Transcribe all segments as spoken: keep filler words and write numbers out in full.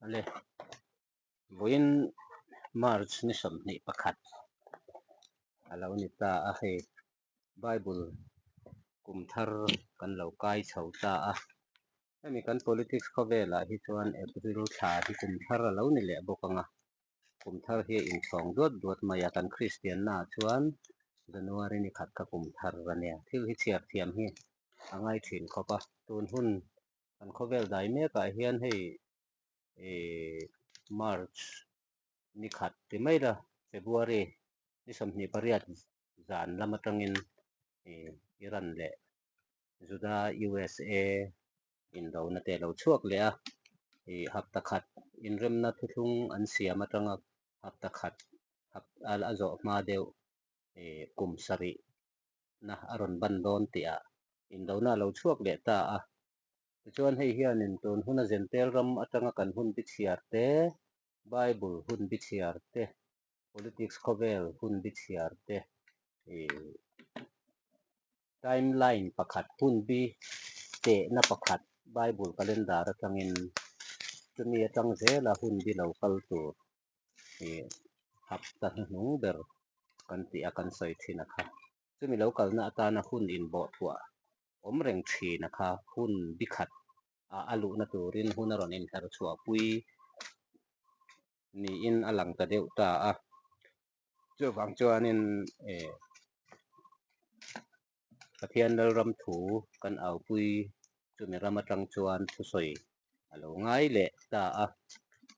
Le, vawiin March ni sawmhnih pakhat a lo ni ta a, hei Bible kum thar kan lo kai chho ta a. Hemi kan politics khawvelah hi chuan April thla hi kum thar a lo ni leh bawk ang a. Kum thar hi a inchhawng duat duat mai a, kan Kristianna chuan January ni khat kha kum thar a nia. Thil hi chhiar thiam hi a ngai ṭhin khawp a. Tun hun kan khawvel dai mekah hian hei, eh, March ni khat ti mai la, February ni sawmhnih pariat zan lam aṭangin, eh, Iran leh Juda, U S A indona te lo chhuak leh a, eh, hapta khat inremna thuthlung an siam aṭanga hapta khat, hap-, a, a zawh hma deuh, eh, kum sarih na a rawn ban dawn tih a indona lo chhuak leh ta a. Tichuan hei hianin tun huna Gentile ram aṭanga kan hun bichhiar te, Bible hun bichhiar te, politics khawvel hun bichhiar te, eh, timeline pakhat, hun bi tehna pakhat, Bible calendar aṭangin chumi aṭang zela hun bi lo kal tur, eh, hapta hnuhnung ber kan tih a, kan sawi ṭhin a kha. Chumi lo kalna atana hun inbawh thuah awm reng ṭhin a kha, hun bi khat a, a luhna turin hun a rawn inher chhuahpui niin a lang ta deuh ta a. Chuvang chuanin, eh, Pathian lalram thu kan aupui chumi ram aṭang chuan thusawi a lo ngai leh ta a.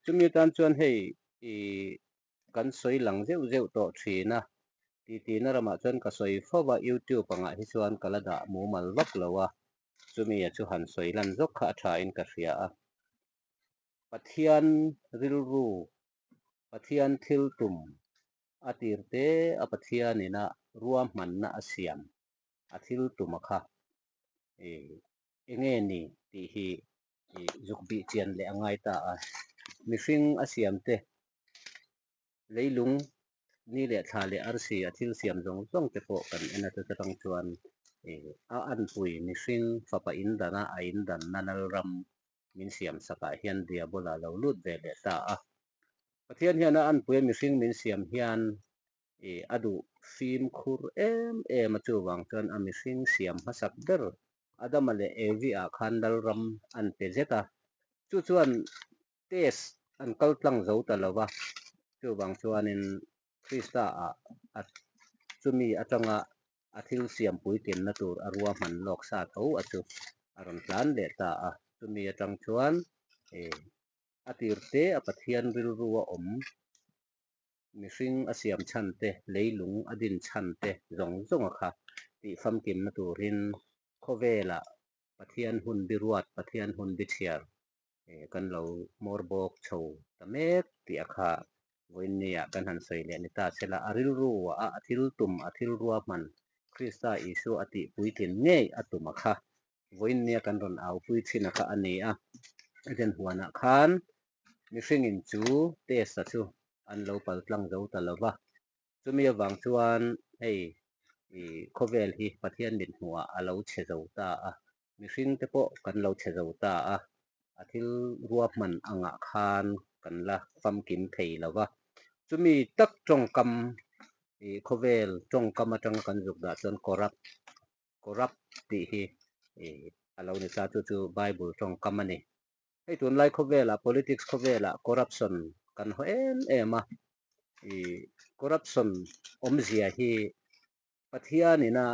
Chumi atan chuan hei, i, kan sawi lang zeuh zeuh tawh ṭhin a, tihna ramah chuan ka sawi fo va, YouTube angah hi chuan ka la dah mumal vak lo a, chumi a chu han sawi lan zawk kha a ṭha in ka hria a. Pathian rilru, Pathian thil tum, a tirte a Pathianin a ruahmanna a siam, a thil tum a kha, eh, enge ni tih hi, eh, zuk bih chian leh a ngai ta a. Mihring a siam te, leilung ni leh thla leh arsi a thil siam zawng zawng te pawh kan en a, chuta ṭang chuan, eh, a anpui mihring fapa indana, a indanna lalram min siam sakah hian Diabola lo lut ve leh ta a. Pathian hian a anpui a mihring min siam hian, eh, a duh fimkhur em em a, chuvang chuan a mihring siam hmasak ber Adama leh Evi ah khan lalram an pe zet a. Chu chuan test an kal tlang zo ta lo va. Chuvang chuanin Krista ah, a, chumi aṭanga a thil siam puitinna tur a ruahman lawk sa tho a chu a rawn tlan leh ta a. Chumi aṭang chuan, eh, a tirte a Pathian rilru a awm, mihring a siam chhan te, leilung a din chhan te zawng zawng a kha tih famkimna turin khawvela Pathian hun biruat, Pathian hun bichhiar, eh, kan lo mawr bawk chho ta mek tih a kha vawiin nia kan han sawi leh ni ta sela, a rilru a, a thil tum, a thil ruahman Krista Isua tih puitlin ngei a tum a kha vawiin nia kan rawn aupui ṭhin a kha a ni a. Eden huanah khan mihringin chu test a chu an lo pal tlang zo ta lo va. Chumi avang chuan hei, i, khawvel hi Pathian mithmuhah a lo chhe zo ta a, mihring te pawh kan lo chhe zo ta a, a thil ruahman angah khan kan la famkim thei lo va. Chumi tak ṭawngkam, i, khawvel ṭawngkam aṭanga kan zuk dah chuan corrupt, corrupt tih hi, i, a lo ni ta, chu chu Bible ṭawngkam a ni. Hei tunlai khawvela, politics khawvela corruption kan hawh em em a. I, corruption awmzia hi Pathianin a,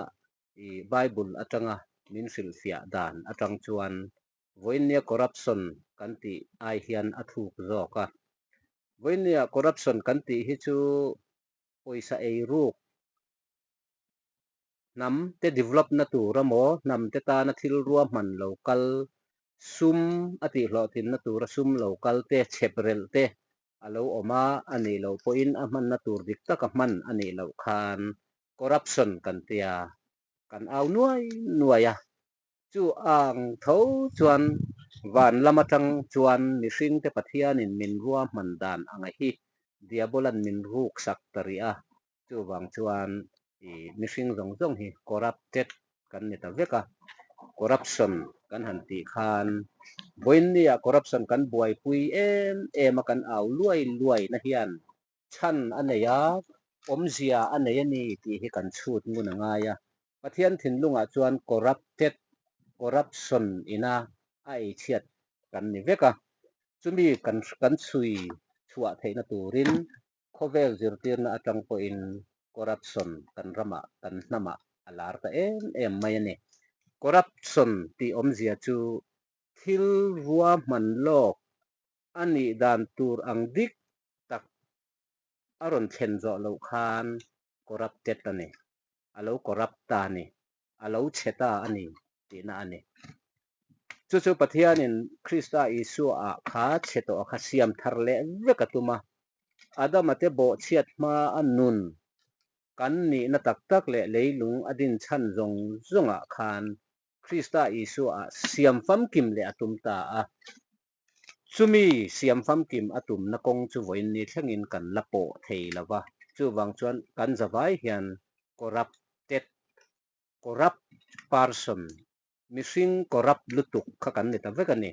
i, Bible aṭanga min hrilhfiah dan aṭang chuan vawiin nia corruption kan tih ai hian a thuk zawk a. Vawiin nia corruption kan tih hi chu pawisa eiruk, hnam te develop na tura maw, hnam te tana thil ruahman lo kal, sum a tihhlawhtlin na tura sum lo kal te, chheprelh te a lo awm a, a nih loh pawhin a hmanna tur dik taka hman a nih loh khan corruption kan tia, kan au nuai nuai a. Chu ang tho chuan van lam aṭang chuan mihring te Pathianin min ruahman dan anga hi Diabolan min ruksak ta rih a. Chuvang chuan, i, mihring zawng zawng hi corrupted kan ni ta vek a. corruption kan han tih khan, vawiin nia corruption kan buaipui em em a, kan au luai luaina hian chhan a nei a, awmzia a nei a ni tih hi kan chhut ngun a ngai a. Pathian thinlungah chuan corrupted, corruption ina a ei chhiat kan ni vek a. Chumi kan, kan chhui chhuah theihna turin khawvel zirtirna aṭang pawhin corruption kan ramah, kan hnamah a lar ta em em mai a ni. Corruption tih awmzia chu thil ruahman lawk a nih dan tur ang dik tak a rawn thlen zawh loh khan corrupted a ni, a lo corrupt ta a ni, a lo chhe ta a ni tihna a ni. Chu chu Pathianin Krista Isuaah kha chhe tawh a kha siam thar leh vek a tum a. Adama te bawhchhiat hma a nun kan nihna tak tak leh leilung a din chhan zawng zawngah khan Krista Isuaah siam famkim leh a tum ta a. Chumi siam famkim a tumna kawng chu vawiin ni thlengin kan la pawh thei lo va. Chuvang chuan kan zavai hian corrupted, corrupt person, mihring corrupt lutuk kha kan ni ta vek a ni.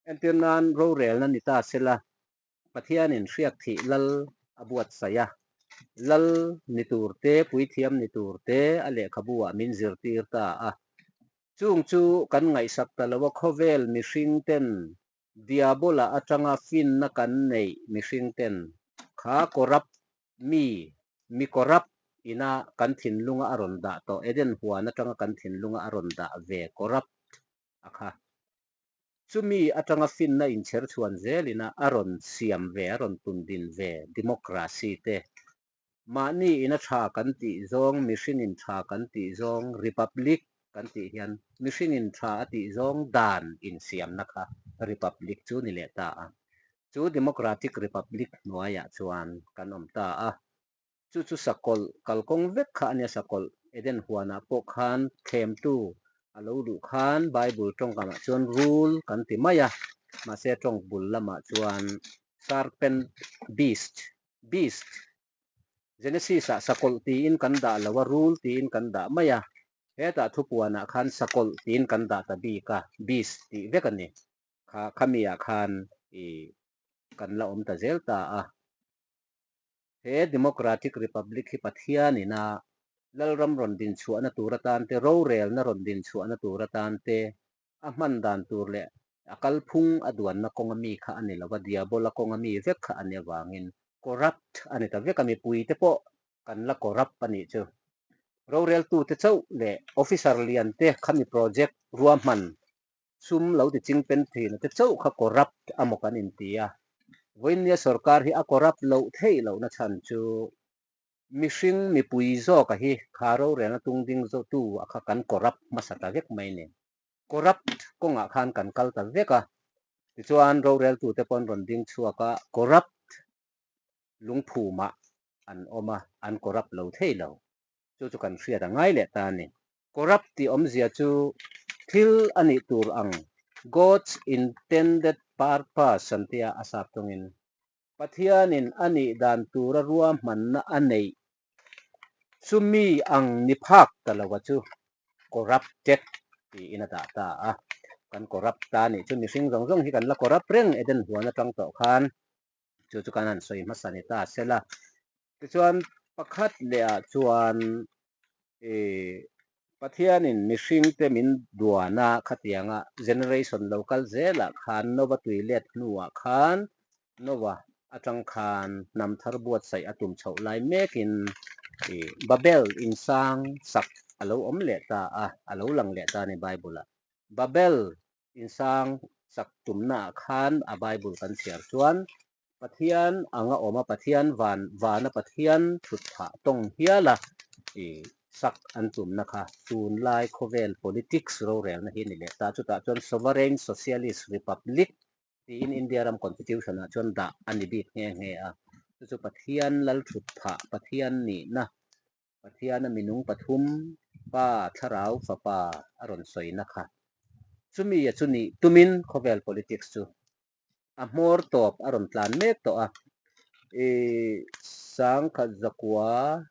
Entir nan rorelna ni ta sela, Pathianin hriak thih lal a buatsaih a, lal ni tur te, puithiam ni tur te a lehkhabuah min zirtir ta a. Chung chu kan ngaihsak ta lo a, khawvel mihring ten, Diabola aṭanga finna kan neih mihring ten, kha corrupt mi, mi corrupt ina kan thinlunga a rawn dah tawh, Eden huan aṭanga kan thinlunga a rawn dah ve corrupt a kha. Chumi aṭanga finna inchher chhuan zelina a rawn siam ve, a rawn tundin ve democracy te. Mahni ina ṭha kan tih zawng, mihringin ṭha kan tih zawng, republic kan tih hian, mihringin ṭha a tih zawng dan insiamna kha republic chu ni leh ta a. Chu democratic republic hnuaiah chuan kan awm ta a. Chu chu sakawlh kalkawng vek kha a nia, sakawlh Eden huanah pawh khan thlemtu a lo luh khan Bible ṭawngkamah chuan rule kan ti mai a, mahse ṭawng bul lamah chuan serpent, beast, beast, Genesis-ah sakawlh tiin kan dah lo a, rule tiin kan dah mai a, hetah thupuanah khan sakawlh tiin kan dah ta bik a, beast tih vek a ni. Kha, khamiah khan i kan la awm ta zel ta a. He democratic republic hi Pathianina lalram rawn din chhuahna tur atan te, rorelna rawn din chhuahna tur atan te, a hman dan tur leh a kalphung a duanna kawnga mi kha a ni lo va, Diabola kawnga mi vek kha a ni avangin corrupt a ni ta vek a, mipui te pawh kan la corrupt a nih chu. Roreltu te chauh leh officer lian te khami project ruahman sum lo ti ching pen thina te chauh kha corrupt a maw kan inti a. Vawiin nia sorkar hi a corrupt loh theih lohna chhan chu mihring mipui zawka hi kha rorelna tung ding zawtu a kha kan corrupt hmasa ta vek mai ni. Corrupt kawngah khan kan kal ta vek a. Tichuan roreltu te pawn rawn ding chhuak a, corrupt lungphumah an awm a, an corrupt lo thei lo. Chu chu kan hriat a ngai leh ta a ni. Corrupt tih awmzia chu thil a nih tur ang, God's intended purpose an tia a sap tawngin, Pathianin a nih dan tura ruahmanna a neih, chumi ang ni phak ta lo a chu corrupted tiin a dah ta a. Kan corrupt ta a nih chu, mihring zawng zawng hi kan la corrupt reng, Eden huan aṭang tawh khan. Chu chu kan han sawi hmasa ni ta sela. Tichuan pakhat lehah chuan, eh, Pathianin mihring te min duana khatianga generation lo kal zelah khan Nova tuilet hnuah khan Nova aṭang khan hnam thar buatsaih a tum chhoh lai mekin, eh, Babel insang sak a lo awm leh ta a, a lo lang leh ta a ni Bible-ah. Babel insang sak tumnaah khan a Bible kan chhiar chuan Pathian anga awm a, Pathian van, vana Pathian thut phah tawng hiala i sak an tumna kha tunlai khawvel politics rorelna hi ni leh ta. Chutah chuan sovereign socialist republic tiin India ram constitution-ah chuan dah a ni bik nghe nghe a. Chu chu Pathian lal thut phah, Pathian nihna, Pathiana minung pathum, Pa, Thlarau, Fapa a rawn sawina kha. Chumi a chu nih tumin khawvel politics chu a hmawr tawp a rawn tlan mek tawh a. I, sangkhat zakua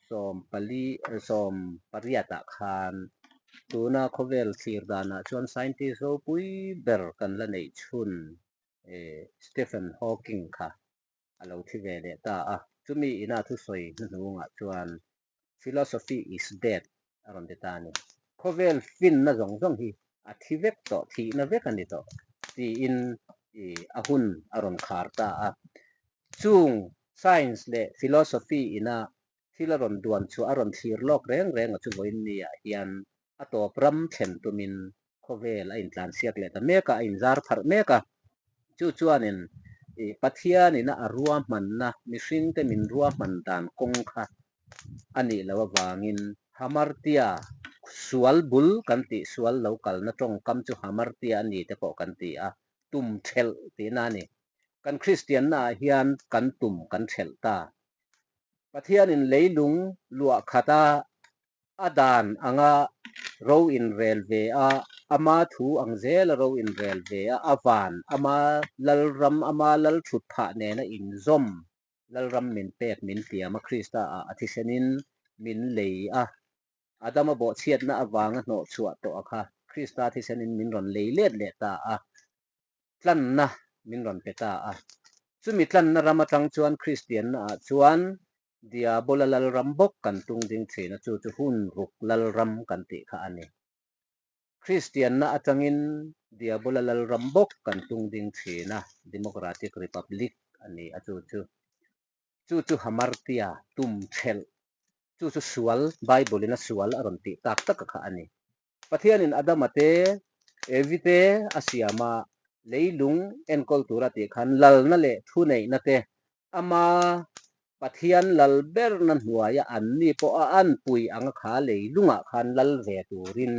sawm pali, sawm pariatah khan tuna khawvel thlir danah chuan scientist ropui ber kan la neih chhun, eh, Stephen Hawking kha a lo thi ve leh ta a. Chumi ina thusawi hnuhnungah chuan philosophy is dead a rawn ti ta a ni. Khawvel finna zawng zawng hi a thi vek tawh, thihna vek a ni tawh, tiin, i, a hun a rawn khar ta a. Chung science leh philosophy ina thil a rawn duan chhuah, a rawn thlir lawk reng reng a chu vawiin niah hian a tawp ram thlen tumin khawvel a intlansiak leh ta mek a, a inzar pharh mek a. Chu chuanin, i, Pathianin a ruahmanna, mihringte min ruahman dan kawng kha a nih loh avangin, hamartia, sual bul kan tih, sual lo kalna ṭawngkam chu hamartia a ni te pawh kan ti a, tum thelh tihna a ni. Kan Kristiannaah hian kan tum kan thelh ta. Pathianin leilung luah khata a dan anga ro inrel ve a, ama thu ang zela ro inrel ve a, a van, ama lalram, ama lal thut phah nena inzawm, lalram min pek min tiam a, Krista a, a thisenin min lei a, Adama bawhchhiatna avanga hnawh chhuah tawh a kha, Krista thisenin min rawn lei let leh ta a, tlanna min rawn pe ta a. Chumi tlanna ram aṭang chuan Kristiannaah chuan Diabola lalram bawk kan tung ding ṭhin a, chu chu hun ruk lalram kan tih kha a ni. Kristianna aṭangin Diabola lalram bawk kan tung ding ṭhin a, Democratic Republic a ni a chu chu. Chu chu hamartia, tum thelh. Chu chu sual, Bible-in a sual a rawn tih tak tak a kha a ni. Pathianin Adama te, Evi te a siam a, leilung enkawl tura tih khan lalna leh thuneihna te ama Pathian lal berna hnuaia anni pawh a anpui anga kha leilungah khan lal ve turin,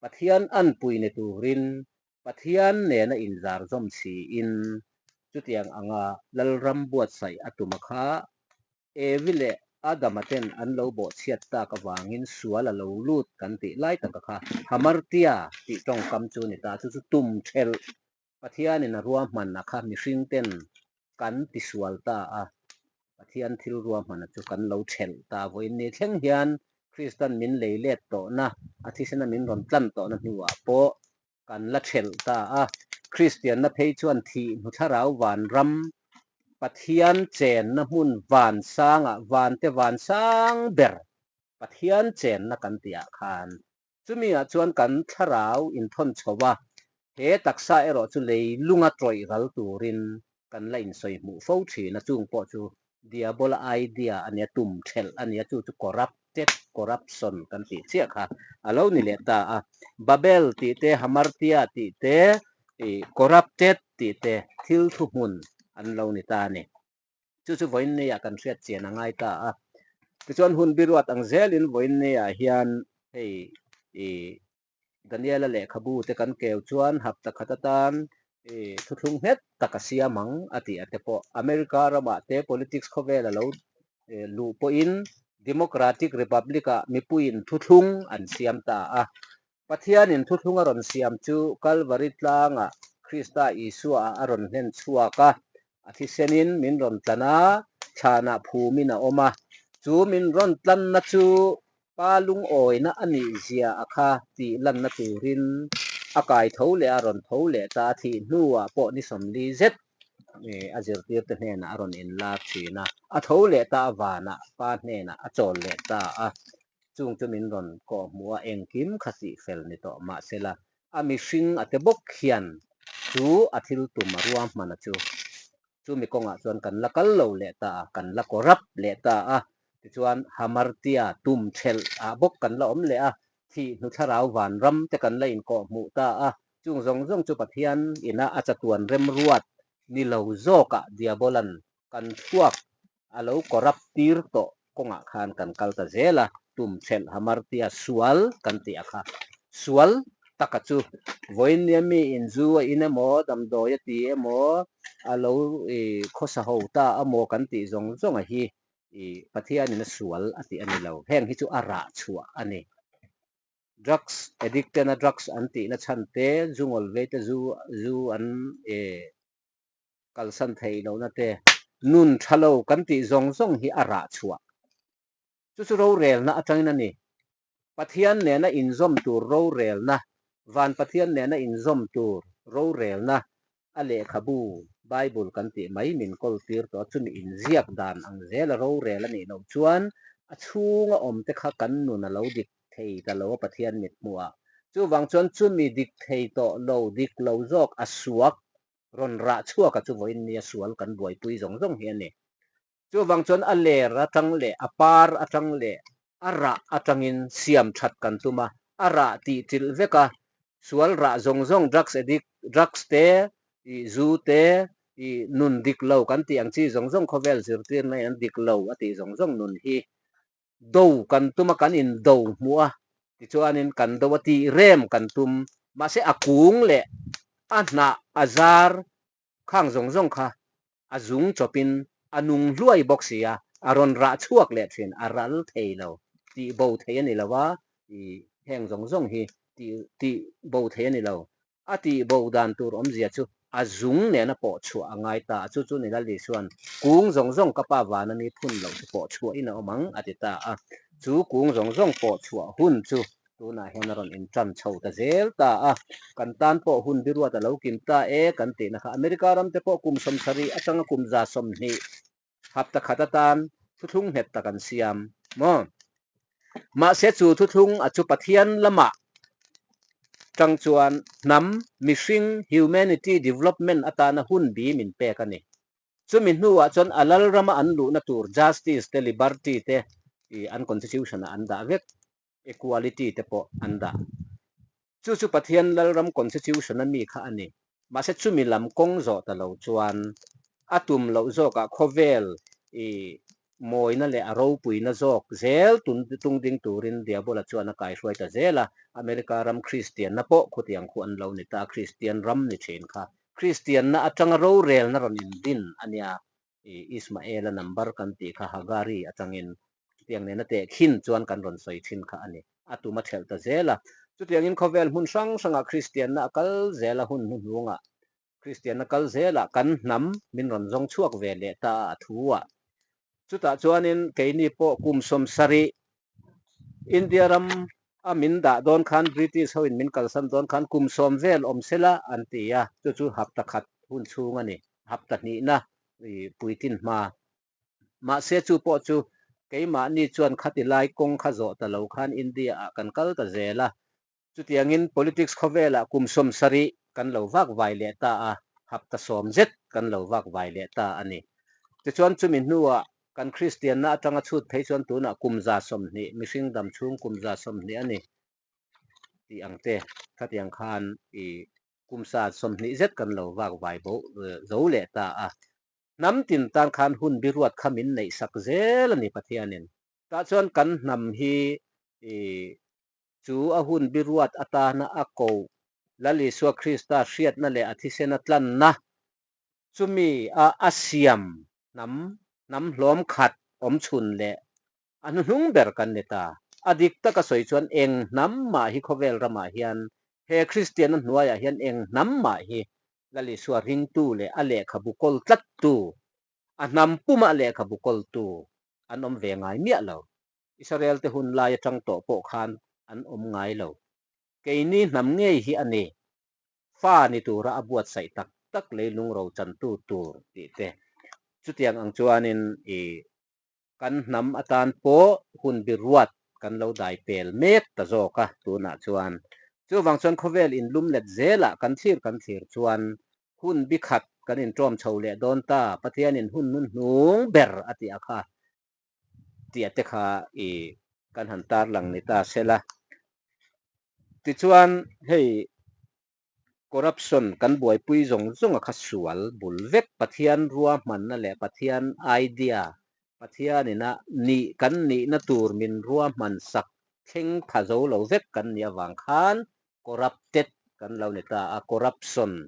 Pathian anpui ni turin, Pathian nena inzar zawm siin, chutiang anga lalram buatsaih a tum a kha, Evi leh Adama ten an lo bawhchhiat tak avangin sual a lo lut kan tih lai tak a kha, hamartia tih ṭawngkam chu ni ta, chu chu tum thelh, Pathianin a ruahman a kha mihring ten kan ti sual ta a, Pathian thil ruahman a chu kan lo thelh ta. Vawiin ni thleng hian Kristan min lei let tawhna, a thisena min rawn tlan tawhna hnuah pawh kan la thelh ta a. Kristianna phei chuan thih hnu thlarau vanram, Pathian chenna hmun van sanga, vante van sang ber Pathian chenna kan tih ah khan, chumi ah chuan kan thlarau inthawn chho a, he taksa erawh chu leilunga tawih ral turin kan la insawi hmuh fo ṭhin a, chung pawh chu Diabola idea a nia, tum thelh a nia, chu chu corrupted, corruption kan tih chiah kha a lo ni leh ta a. Babel tih te, hamartia tih te, i, corrupted tih te, thil thuhmun an lo ni ta a ni. Chu chu vawiin niah kan hriat chian a ngai ta a. Tichuan hun biruat ang zelin vawiin niah hian hei, i, Daniela lehkhabu te kan keu chuan hapta khat atan, i, thuthlung nghet taka siam ang a tih a te pawh. America ramah te politics khawvel a lo, e, luh pawhin Democratic Republic-ah mipuiin thuthlung an siam ta a. Pathianin thuthlung a rawn siam chu Calvary tlangah Krista Isua a rawn hlen chhuak a, a thisenin min rawn tlan a, thlanah phumin a awm a. Chu min rawn tlanna chu Pa lungawina a nih zia a kha tih lanna turin a kai tho leh a, rawn tho leh ta a, thih hnuah pawh ni sawmli zet, e, a zirtirte hnenah a rawn inlar ṭhin a, a tho leh ta a, vanah Pa hnenah a chawl leh ta a. Chung chu min rawn kawhhmuh a, engkim kha tih fel ni tawh mah sela, a mihring a te bawk hian chu a thil tum a ruahman a chu. Chumi kawngah chuan kan la kal lo leh ta a, kan la corrupt leh ta a. Tichuan hamartia tum thelh ah bawk kan la awm leh a, thih hnu thlarau vanram te kan la inkawhhmuh ta a. Chung zawng zawng chu Pathian ina a chatuan remruat ni lo zawkah Diabolan kan thuak a lo corrupt tir tawh kawngah khan kan kal ta zel a, tum thelh hamartia sual kan tih a kha. Sual taka chu vawiin nia mi inzu a in emaw, damdawi a ti emaw, a lo, i, khawsa ho ta emaw kan tih zawng zawng a hi, i, Pathianin a sual a tih a ni lo. Heng hi chu a rah chhuah a ni. Drugs addict-te na drugs an tihna chhan te, zu ngawlvei te zu, zu an, e, kalsan theih lohna te, nun ṭha lo kan tih zawng zawng hi a rah chhuah. Chu chu rorelna aṭangin a ni. Pathian nena inzawm tur rorelna, van Pathian nena inzawm tur rorelna, a lehkhabu Bible kan tih mai min kawltir tawh, chumi inziak dan ang zela rorel a nih loh chuan, a chhunga awm te kha kan nun a lo dik thei ta lo a Pathian mithmuhah. Chuvang chuan chumi dik thei tawh lo, dik lo zawk a suak, rawn rah chhuak a chu vawiin nia sual kan buaipui zawng zawng hi a ni. Chuvang chuan a ler aṭang leh, a par aṭang leh, a rah aṭangin siam ṭhat kan tum a, a rah tih ṭilh vek a, sual rah zawng zawng, drugs addict, drugs te, i zu te, i nun dik lo kan tih ang chi zawng zawng, khawvel zirtirna in an dik lo a tih zawng zawng nun hi do kan tum a, kan indo hmu a, tichuanin kan do a tih rem kan tum. Mahse, a kung leh a hnah a zar khang zawng zawng kha a zung chawpin a nung hluai bawk si a, a rawn rah chhuak leh ṭhin, a ral thei lo, tih bo thei a ni lo a, i heng zawng zawng hi tih, tih bo thei a ni lo. A tih bo dan tur awmzia chu a zung nena pawh chhuah a ngai ta a, chu chu ni Lal Isuan kung zawng zawng ka Pa vana mi phun lo chu pawh chhuah in a awm ang a ti ta a. Chu kung zawng zawng pawh chhuah hun chu tunah hian a rawn inṭan chho ta zel ta a. Kan tan pawh hun biruat a lo kim ta e kan tihna kha, America ram te pawh kum sawmsarih aṭanga kum za sawmhnih hapta khat atan thuthlung nghet tak an siam maw? Mahse, chu thuthlung a chu Pathian lama ṭang chuan hnam, mihring, humanity, development atana hun bi min pek a ni. Chumi hnuah chuan a lal rama an luhna tur justice te, liberty te, i an constitution-a an dah vek, equality te pawh an dah. Chu chu Pathian lalram constitution a mi kha a ni. Mahse, chumi lam kawng zawh ta lo chuan a tum loh zawkah khawvel i mawina leh a ropuina zawk zel tun, tung ding turin Diabola chuan a kaihruai ta zel a. America ram Kristianna pawh khutiang khu an lo ni ta, Kristian ram ni ṭhin kha. Kristianna aṭanga rorelna rawn indin a nia. I Ismaela number kan tih kha, Hagari aṭangin chutiang nena tehkhin chuan kan rawn sawi ṭhin kha a ni. A tum a ṭhelh ta zel a. Chutiangin khawvel hmun hrang hrangah Kristianna a kal zel a, hun hnuhnungah Kristianna kal zelah kan hnam min rawn zawng chhuak ve leh ta a, a thu a. Chutah chuanin keini pawh kum sawmsarih India ram a min dah dawn khan, British hoin min kalsan dawn khan kum sawm vel awm sela an ti a, chu chu hapta khat hun chhung a ni, hapta hnihna i puitlin hma. Mahse, chu pawh chu keimahni chuan khati lai kawng kha zawh ta lo khan India-ah kan kal ta zel a. Chutiangin politics khawvelah kum sawmsarih kan lo vak vai leh ta a, hapta sawm zet kan lo vak vai leh ta a ni. Tichuan, chumi hnuah kan Kristianna aṭanga chhut phei chuan tunah kum za sawmhnih, mihring dam chhung kum za sawmhnih a ni tih ang te, khatiang khan i kum za sawmhnih zet kan lo vak vai bo, eh, zo leh ta a. Hnam tin tan khan hun biruat kha min neih sak zel a ni Pathianin. Tah chuan kan hnam hi i chu a hun biruat atana a ko, Lal Isua Krista hriatna leh a thisena tlanna, chumi a, a siam hnam, hnam hlawm khat awm chhun leh a hnuhnung ber kan ni ta. A dik taka sawi chuan eng hnam mah hi khawvel ramah hian, he Kristianna hnuaiah hian eng hnam mah hi Lal Isua ringtu leh a lehkhabu kawl tlattu, a hnam puma lehkhabu kawltu an awm ve ngai miah lo. Israel te hun lai aṭang tawh pawh khan an awm ngai lo. Keini hnam ngei hi a ni, fa ni tura a buatsaih tak tak leilung rochantu tur tih te. Chutiang ang chuanin i kan hnam atan pawh hun biruat kan lo dai pel mek ta zawk a tunah chuan. Chuvang chuan khawvel inlum let zelah kan thlir kan thlir chuan hun bi khat kan inṭawm chho leh dawn ta, Pathianin hun hnuhnung ber a tih a kha, tih a te kha i kan han tarlang ni ta sela. Tichuan hei corruption kan buaipui zawng zawng a kha sual bul vek, Pathian ruahmanna leh Pathian idea, Pathianin a nih kan nihna tur min ruahman sak thleng pha zo lo vek kan nih avang khan corrupted kan lo ni ta a, corruption.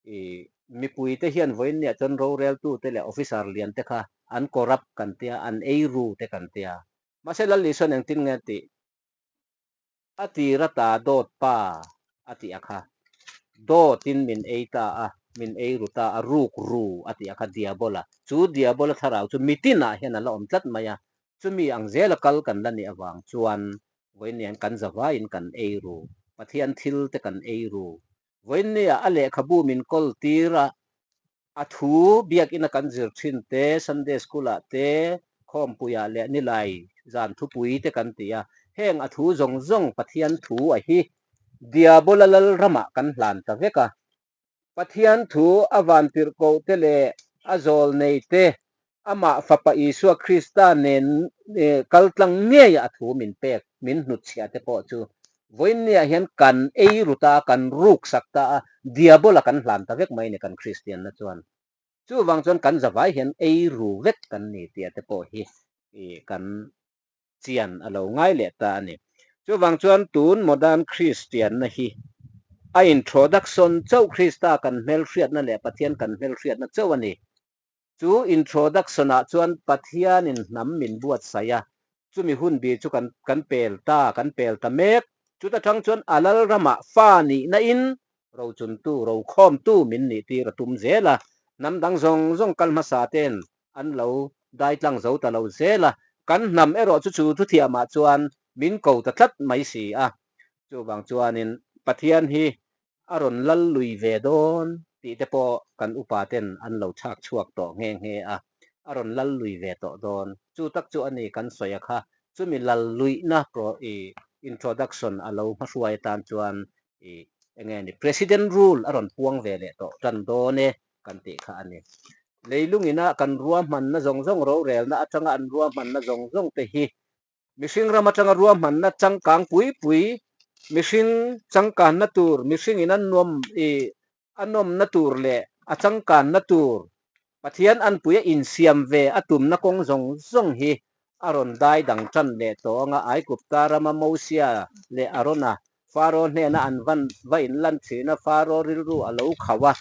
I, mipui te hian vawiin nia chuan roreltu te leh officer lian te kha an corrupt kan tia, an eiru te kan tia. Mahse, Lal Isuan engtin nge tih? A tira ta dawt pa a tih a kha. Dawtin min ei ta a, min eiru ta a, ruk ru a tih a kha, Diabola. Chu Diabola thlarau chu mitinah hian a la awm tlat mai a. Chumi ang zela kal kan la nih avang chuan Vawiin nia kan zavaiin kan ei ru. Pathian thil te kan ei ru. Vawiin nia a lehkhabu min kawl tir a, a thu biak ina kan zir ṭhin te, Sunday School-ah te, khawmpuiah le nilai zan thupui te kan ti a. Heng a thu zawng zawng Pathian thu a hi. Diabola lalramah kan hlan ta vek a. Pathian thu a vantirhkoh te le a zawlnei te, ama fapa Isua Krista nen, eh, kaltlang ngeia a thu min pek, min hnutchhia te pawh chu vawiin nia hian kan ei ru ta, kan ruksak ta a, Diabola kan hlan ta vek mai ni kan Kristianna chuan. Chuvang chuan kan zavai hian ei ru vek kan ni tia te pawh hi, i, kan chian a lo ngai leh ta a ni. Chuvang chuan tun modern Kristianna hi a introduction chauh Krista kan hmelhriatna leh Pathian kan hmelhriatna chauh a ni. Chu introduction-ah chuan Pathianin hnam min buatsaih a, chumi hun bi chu kan, kan pel ta, kan pel ta mek. Chuta ṭang chuan a lalramah fa nihna in rochuntu, rokhawmtu min nih tir a tum zel a. Hnam dang zawng zawng kal hmasa ten an lo daitlang zo ta lo zel a. Kan hnam erawh chu chu thu thiamah chuan min ko ta tlat mai si a. Chuvang chuanin Pathian hi a rawn lal lui ve dawn tih te pawh kan upa ten an lo chhak chhuak tawh nghe nghe a, a rawn lal lui ve tawh dawn. Chu tak chu a ni kan sawi a kha. Chumi lal luihna pro-, i, introduction a lo hmahruai atan chuan, i, eng nge ni, President Rule a rawn puang ve leh tawh ṭan dawn e kan tih kha a ni. Leilungina kan ruahmanna zawng zawng, rorelna aṭanga an ruahmanna zawng zawng te hi mihring ram aṭanga ruahmanna changkang pui pui, mihring changkanna tur, mihringin an nuam, i, a nawmna tur leh a changkanna tur, Pathian an puia insiam ve a tumna kawng zawng zawng hi a rawn dai dang ṭan leh tawh anga, Aigupta rama Mosia leh Arona Pharaoh hnena an van va inlan ṭhin a, Pharaoh rilru a lo khau a.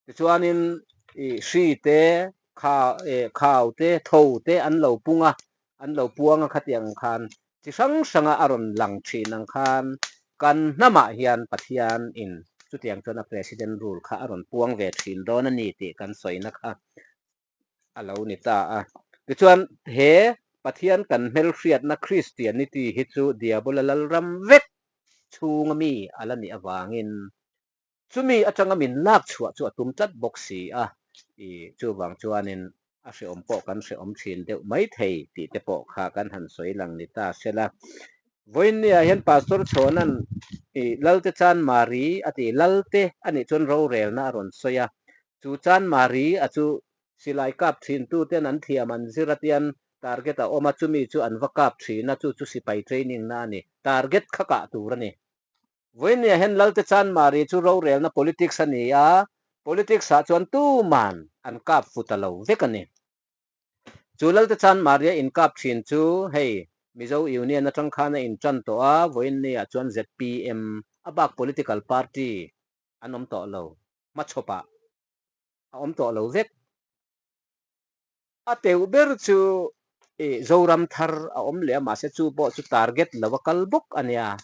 Tichuanin, i, hri te, kha-, e, khau te, tho te an lo pung a, an lo puang a khatiang khan, chi hrang hranga a rawn lang ṭhin ang khan, kan hnamah hian Pathianin chutiang chuan a President Rule kha a rawn puang ve ṭhin dawn a ni tih kan sawina kha a lo ni ta a. Tichuan, he Pathian kan hmelhriatna Christianity hi chu Diabola lalram vek chhunga mi a la nih avangin, chumi aṭanga min lak chhuah chu a tum tlat bawk si a, i, chuvang chuanin a hreawm pawh kan hreawm ṭhin deuh mai thei tih te pawh kha kan han sawi lang ni ta sela. Vawiin nia hian Pastor Chhawnan, i, Lalte Chanmari a ti, Lalte a nih chuan rorelna a rawn sawi a. Chu Chanmari a chu silai kap ṭhintu ten an thiam an zir a tian target a awm a, chumi chu an va kap ṭhin a, chu chu sipai training na a ni. Target kha kah tur a ni. Vawiin nia hian Lalte Chanmari chu rorelna politics a ni a, politics ah chuan tuman an kap fu ta lo vek a ni. Chu Lalte Chanmari-a inkap ṭhin chu hei Mizo Union aṭang khan a inṭan tawh a, vawiin nia chuan Z P M a bak political party an awm tawh lo, hmachhawpah a awm tawh lo vek. A teuh ber chu, eh, Zoram thar a awm leh a, mahse chu pawh chu target lo a kal bawk a nia.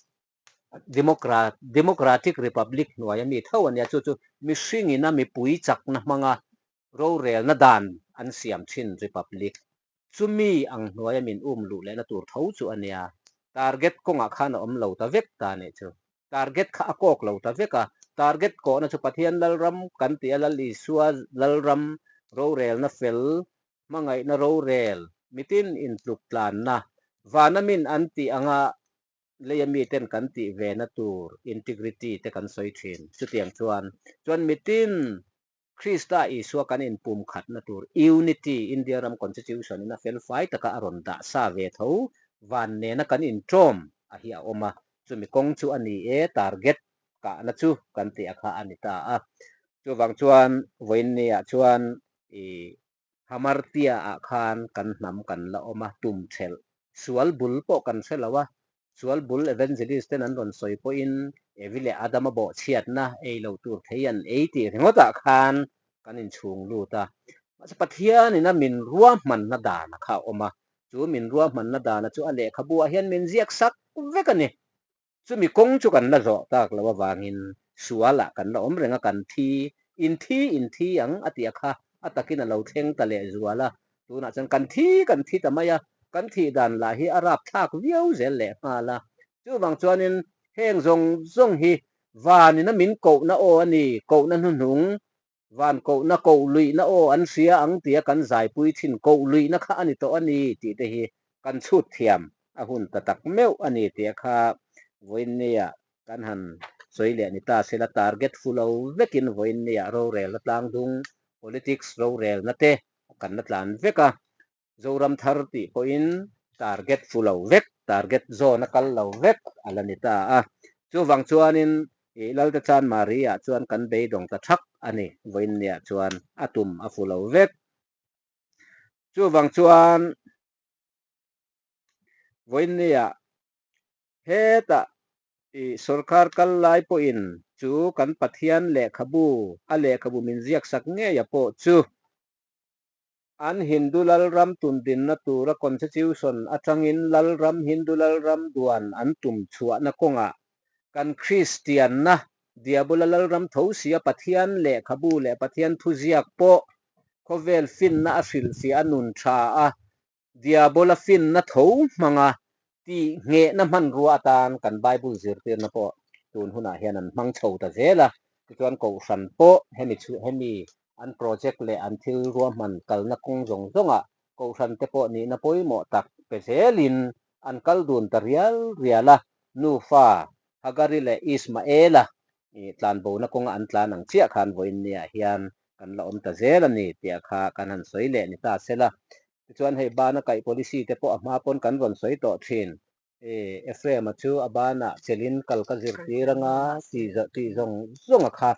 Democra-, Democratic Republic hnuaia mi tho a nia, chu chu mihringin a mipui chakna hmanga rorelna dan an siam ṭhin, Republic. Chumi ang hnuaia min um luh lehna tur tho chu a nia. Target kawngah khan a awm lo ta vek ta nih chu. Target kha a kawk lo ta vek a. Target kawhna chu Pathian lalram kan ti a, Lal Isua lalram, rorelna fel, hmangaihna rorel, mitin intluk tlanna, vana min an tih anga leia miten kan tih vena tur, integrity te kan sawi ṭhin. Chutiang chuan, chuan mitin Krista Isua kan inpumkhatna tur, unity, India ram constitution-in a felfai taka a rawn dah sa ve tho, vannena kan inṭawm a hi a awm a, chumi kawng chu a ni e, target kahna chu kan tih a kha a ni ta a. Chuvang chuan vawiin niah chuan, i, Hamartia-ah khan kan hnam kan la awm a, tum thelh. Sual bul pawh kan hre lo a, sual bul evangelist ten an rawn sawi pawhin, Evi leh Adama bawhchhiatna ei lo tur thei an ei tih ringawtah khan kan inchhung lut a. Mahse, Pathianin a min ruahmanna dan a kha a awm a, chu min ruahmanna dana chu a lehkhabuah hian min ziak sak vek a ni. Chumi kawng chu kan la zawh tak lo avangin, sualah kan la awm reng a, kan thi, in thi, in thi ang a tih a kha, a takin a lo thleng ta leh zual a. Tunah chuan kan thi, kan thi ta mai a, kan thih dan lah hi a rapthlak viau zel leh nghal a. Chuvang chuanin heng zawng zawng hi vanin a min kohna aw a ni, kohna hnuhnung, van kohna, kohluina aw an hria ang tia kan zaipui ṭhin, kohluina kha a ni tawh a ni tih te hi kan chhut thiam a hun ta tak meuh a ni tia kha vawiin nia kan han sawi leh ni ta sela, target fu lo vekin vawiin nia rorelna tlang dung, politics rorelna te kan la tlan vek a. Zoram thar tih pawhin target fu lo vek, target zawna kal lo vek a la ni ta a. Chuvang chuanin i Laltechan Maria chuan kan beidawng ta thak a ni, vawiin nia chuan a tum a fu lo vek. Chuvang chuan vawiin nia heta i sawrkar kal lai pawhin chu kan Pathian lehkhabu, a lehkhabu min ziak sak ngei a pawh chu an Hindu lalram tundinna tura constitution aṭangin lalram, Hindu lalram duan an tum chhuahna kawngah kan Kristianna, Diabola lalram tho sia Pathian lehkhabu leh Pathian thuziak pawh khawvel finna a hrilhfiah a nun ṭha a, Diabola finna tho hmanga tih nghehna hmanrua atan kan Bible zirtirna pawh tun hunah hian an hmang chho ta zel a. Tichuan kohhran pawh hemi chu, hemi an project leh an thil ruahman kalna kawng zawng zawngah kohhran te pawh nihna pawimawh tak pe zelin an kal dun ta rial rial a, nufa Hagari leh Ismaela i tlanbona kawnga an tlan ang chiah khan vawiin nia hian kan la awm ta zel a ni tia kha kan han sawi leh ni ta sela. Tichuan hei bana kaih policy te pawh a hma pawn kan rawn sawi tawh ṭhin. E, Ephraima chu a bana chelin kal ka zirtir anga ti za-, ti zawng zawng a kha.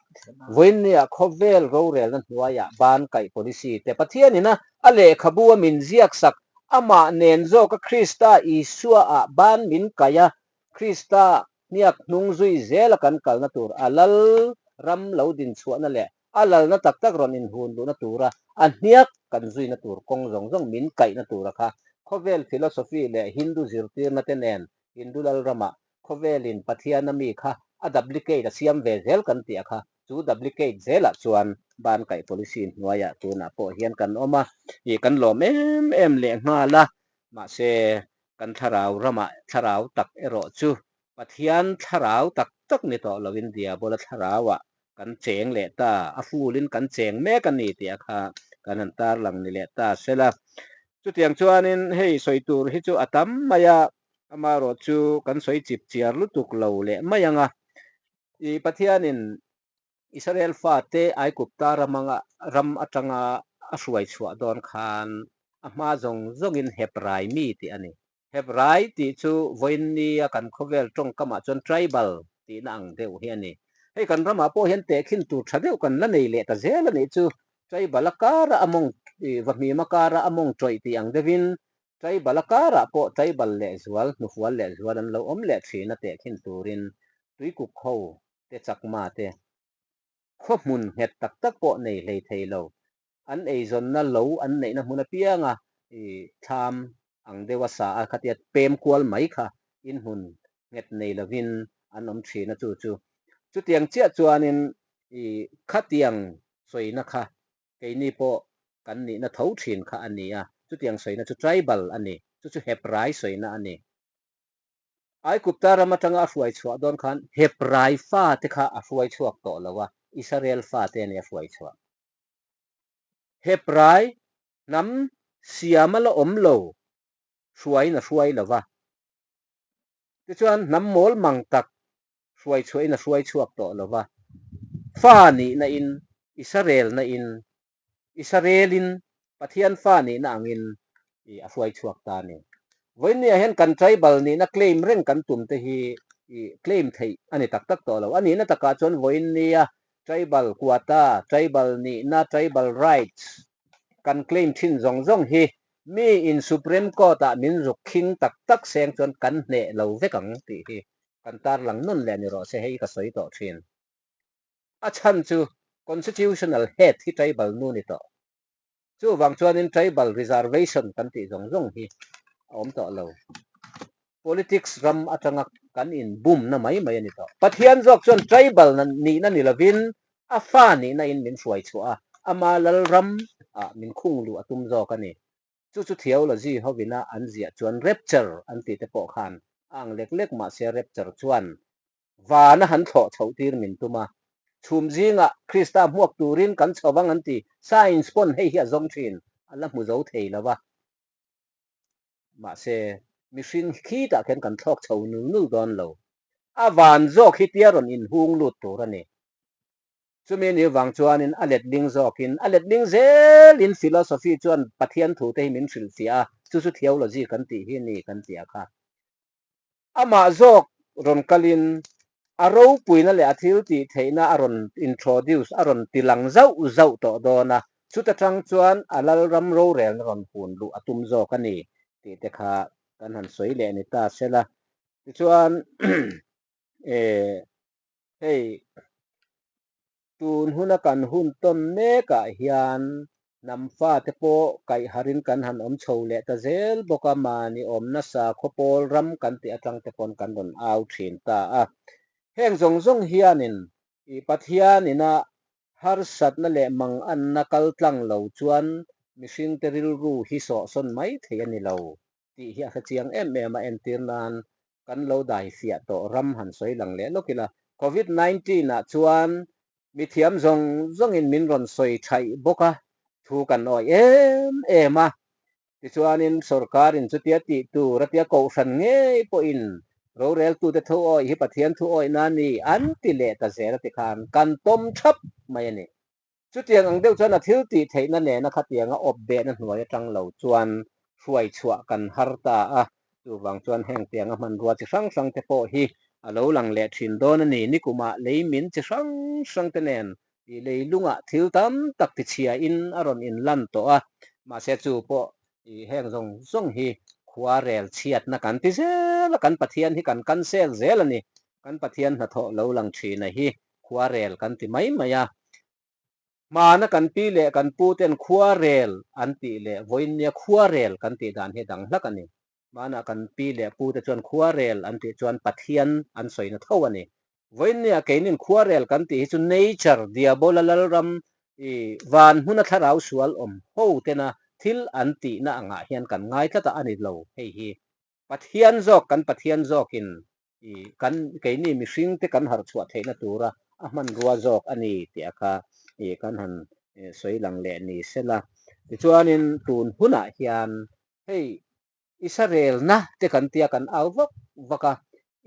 Vawiin nia khawvel rorelna hnuaiah ban kaih policy te Pathianina a lehkhabu a min ziak sak, amah nen zawka Krista Isua ah ban min kaih a, Krista hniak hnung zui zela kan kalna tur, a lal ram lo din chhuahna leh a lalna tak tak rawn inhun luhna tura a hniak kan zuina tur kawng zawng zawng min kaihna tura kha khawvel philosophy leh Hindu zirtirna te nen Hindu lalrama khawvelin Pathiana mi kha a duplicate a siam ve zel kan tia kha, chu duplicate zela chuan ban kaih policy hnuaiah tunah pawh hian kan awm a, i kan lawm em em leh nghal a, mahse kan thlarau rama thlarau tak erawh chu Pathian thlarau tak tak ni tawh lovin Diabola thlarauah kan cheng leh ta, a fulin kan cheng mek a ni tia kha kan han tarlang ni leh ta sela. Chutiang chuanin hei sawi tur hi chu a tam mai a, amarawh chu kan sawi chip chiar lutuk lo leh mai anga. I Pathianin Israel fate Aigupta ram anga, ram aṭanga a hruai chhuah dawn khan a hma zawng zawngin Hebrai mi tih a ni. Hebrai tih chu vawiin nia kan khawvel ṭawngkamah chuan tribal tihna ang deuh hi a ni. Hei kan ramah pawh hian tehkhin tur ṭha deuh kan la nei leh ta zel a nih chu. Tribal a kara a mawng, i, vahmima kara a mawng tawih tih ang deuhin, tribal a karah pawh tribal leh zual, hnufual leh zual an lo awm leh ṭhin a tehkhin turin, Tuikuk ho te, Chakma te, khaw hmun nghet tak tak pawh nei hlei thei lo. An eizawnna lo an neihna hmun apianga, i, thlam ang deuha sa a khatia pem kual mai kha in hmun nghet nei lovin an awm ṭhin a chu chu. Chutiang chiah chuanin, i, khatiang sawina kha keini pawh kan nihna tho ṭhin kha a ni a. Chutiang sawina chu tribal a ni. Chu chu Hebrai sawina a ni. Aigupta ram aṭanga a hruai chhuah dawn khan Hebrai fate kha a hruai chhuak tawh lo a, Israel fate a ni a hruai chhuah. Hebrai hnam siama la awm lo hruaiin a hruai lo va. Tichuan hnam mawl mang tak hruai chhuahin a hruai chhuak tawh lo va. Fa nihna in, Israel-na in, Israel-in Pathian fa nihna angin i a hruai chhuak ta a ni. Vawiin nia hian kan tribal nihna claim reng kan tum te hi i claim theih a ni tak tak tawh lo. A nihna takah chuan vawiin nia tribal quota, tribal nihna, tribal rights kan claim ṭhin zawng zawng hi miin Supreme Court-ah min zuk khing tak tak seng chuan kan hneh lo vek ang tih hi kan tarlang nawn leh ni rawh se, hei ka sawi tawh ṭhin. A chhan chu constitutional head hi tribal nu ni tawh. Chuvang chuanin tribal reservation kan tih zawng zawng hi a awm tawh lo. Politics ram aṭanga kan inbumna mai mai a ni tawh. Pathian zawk chuan tribal na, nihna ni lovin a fa nihna in min hruai chhuah a, ama lalram ah min khung luh a tum zawk a ni. Chu chu theology hovina an ziah chuan rapture an tih te pawh khan ang lek lek, mahse rapture chuan vana han thlawh chhoh tir min tum a. Chhum zinga Krista hmuak turin kan chho vang an ti, science pawn hei hi a zawng ṭhin, a la hmu zo thei lo va. Mahse, mihring khitah khian kan thlawk chho nul nul dawn lo. A van zawk hi tia rawn inhung lut tur a ni. Chumi ni vang chuanin a letling zawkin, a letling zelin philosophy chuan Pathian thu te hi min hrilhfiah a, chu chu theology kan tih hi ni kan ti a kha. Amah zawk rawn kalin a ropuina leh a thil tih theihna a rawn introduce, a rawn tilang zauh zauh tawh dawn a. Chuta ṭang chuan a lalram rorelna rawn hun luh a tum zawk a ni tih te kha kan han sawi leh ni ta sela. Tichuan, e, hei, tun huna kan hun tawn mekah hian hnam fate pawh kaih harin kan han awm chho leh ta zel bawk a, mahni awmna sakhaw pawl ram kan tih aṭang te pawn kan rawn au ṭhin ta a. Heng zawng zawng hianin i Pathianina harsatna leh manganna kal tlang lo chuan mihringte rilru hi sawhsawn mai thei a ni lo tih hi a hre chiang em em a, entir nan kan lo dai fiah tawh ram han sawi lang leh lawk ila. Covid nineteen-ah chuan mithiam zawng zawngin min rawn sawi ṭhaih bawk a, thu kan awih em em a. Tichuanin sorkarin chutia tih tur a tia, kohhran ngei pawhin roreltute thu awih hi Pathian thu awihna a ni an ti leh ta zel a ti khan kan tawm thap mai a ni. Chutiang ang deuh chuan a thil tih theihna nena khatianga awpbehna hnuai aṭang lo chuan hruai chhuah kan har ta a. Chuvang chuan heng tianga hmanrua chi hrang hrang te pawh hi a lo lang leh ṭhin dawn a ni. Nikumah leimin chi hrang hrang te nen i leilungah thil tam tak tichhiain a rawn inlan tawh a. Mahse, chu pawh i heng zawng zawng hi khuarel chhiatna kan ti zel a, kan Pathian hi kan cancel zel a ni. Kan Pathian hnathawh lo lang ṭhin a hi khuarel kan ti mai mai a. Hmana kan pi leh kan pu ten khuarel an tih leh vawiin nia khuarel kan tih dan hi dang hlak a ni. Hmana kan pi leh pu te chuan khuarel an tih chuan Pathian an sawina tho a ni. Vawiin nia keinin khuarel kan tih hi chu nature, Diabola lalram, i van hmuna thlarau sual awm ho tena thil an tihna angah hian kan ngai tlat a, a ni lo hei hi. Pathian zawk, kan Pathian zawkin i kan, keini mihringte kan harh chhuah theihna tura a hmanrua zawk a ni tih a kha i kan han, eh, sawi lang leh ni sela. Tichuanin tun hunah hian hei i sarelna te kan tia kan au vak vak a,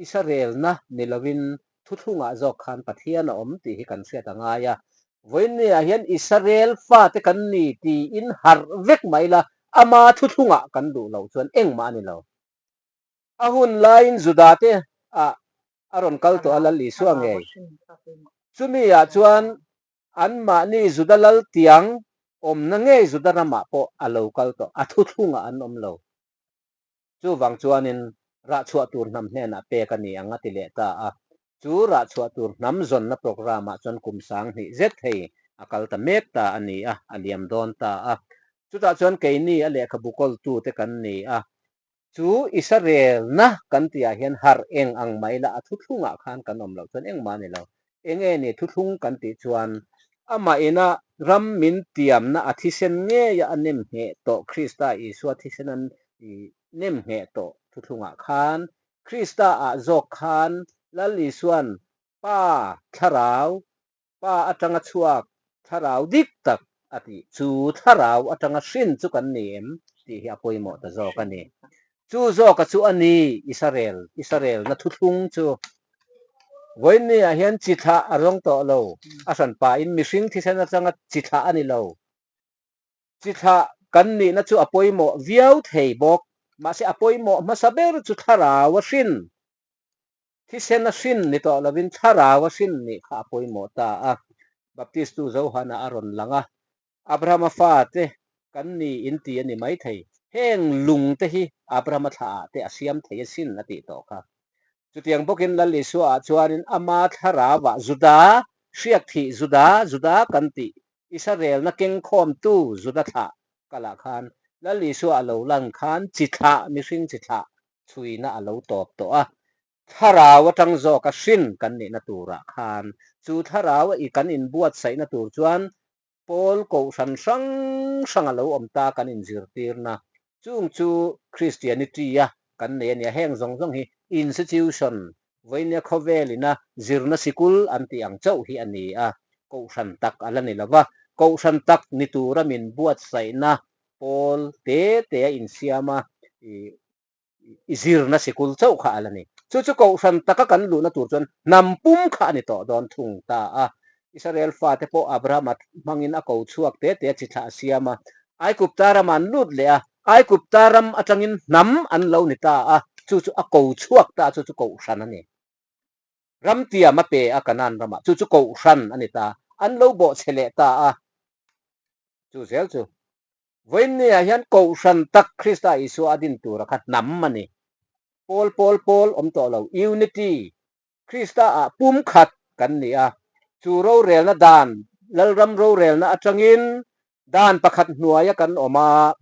i sarelna ni lovin thuthlungah zawk khan Pathian a awm tih hi kan hriat a ngai a. Vawiin niah hian Israel fate kan ni tiin harh vek mah ila ama thuthlungah kan duh lo chuan engmah a ni lo. A hun laiin Juda te ah a rawn kal tawh a, Lal Isua ngei. Chumi ah chuan anmahni Juda lal tiang awmna ngei Juda ramah pawh a lo kal tawh, a thuthlungah an awm lo. Chuvang chuanin rah chhuah tur hnam hnenah pek a ni ang a ti leh ta a. Chu rah chhuah tur hnam zawnna programme-ah chuan kum sang hnih zet hei a kal ta mek ta a ni a, a liam dawn ta a. Chutah chuan keini a lehkhabu kawltu te kan ni a. Chu i sarelna kan tihah hian harh eng ang mah ila a thuthlungah khan kan awm loh chuan engmah a ni lo. Eng nge ni thuthlung kan tih chuan, amah ina ram min tiamna a thisen ngeia a nemngheh tawh, Krista Isua thisen an i nemngheh tawh thuthlungah khan, Krista ah zawk khan Lal Isuan Pa Thlarau, Pa aṭanga chhuak Thlarau dik tak a tih. Chu Thlarau aṭanga hrin chu kan ni em tih hi a pawimawh ta zawk a ni. Chu zawka chu a ni Israel, Israel-na thuthlung chu. Vawiin niah hian chi thlah a zawng tawh lo. A hranpa in mihring thisen aṭanga chi thlah a ni lo. Chi thlah kan nihna chu a pawimawh viau thei bawk. Mahse, a pawimawh hmasa ber chu Thlarau a hrin. Thisen a hrin ni tawh lovin Thlarau a hrin nih kha a pawimawh ta a. Baptistu Johana a rawn lang a, Abrahama fate kan ni in ti a ni mai thei. Heng lungte hi Abrahama thlah ah te a siam thei asin a tih tawh kha. Chutiang bawkin Lal Isua ah chuanin ama Thlarauva Juda hriak thih Juda, Juda kan tih, Israel-na kengkhawmtu Juda thlah kalah khan Lal Isua a lo lang khan chi thlah, mihring chi thlah chhuina a lo tawp tawh a. Thlarau aṭang zawka hrin kan nihna turah khan chu Thlarau i kan inbuatsaihna tur chuan pawl kohhran hrang hrang a lo awm ta kan inzirtirna. Chung chu Christianity-a kan nei a nia, heng zawng zawng hi institution, vawinia khawvelin a zirna sikul an ti ang chauh hi a ni a, kohhran tak a la ni lo va. Kohhran tak ni tura min buatsaihna pawl te te a insiam a, i, i zirna sikul chauh kha a la ni. Chu chu kohhran taka kan luhna tur chuan hnam pum kha a ni tawh dawn thung ta a. Israel fate pawh Abrahama hmangin a ko chhuak te te a chi thla a siam a. Aigupta ram an lut leh a, Aigupta ram aṭangin hnam an lo ni ta a, chu chu a ko chhuak ta a, chu chu kohhran a ni. Ram tiam a pe a Kanan ramah, chu chu kohhran a ni ta, an lo bawhchhe leh ta a. Chu zel chu. Vawinia hian kohhran tak Krista Isua a din tura kha hnam a ni. Pawl, pawl, pawl awm tawh lo. Unity. Krista ah pum khat kan ni a. Chu rorelna dan, lalram rorelna aṭangin dan pakhat hnuaia kan awm a.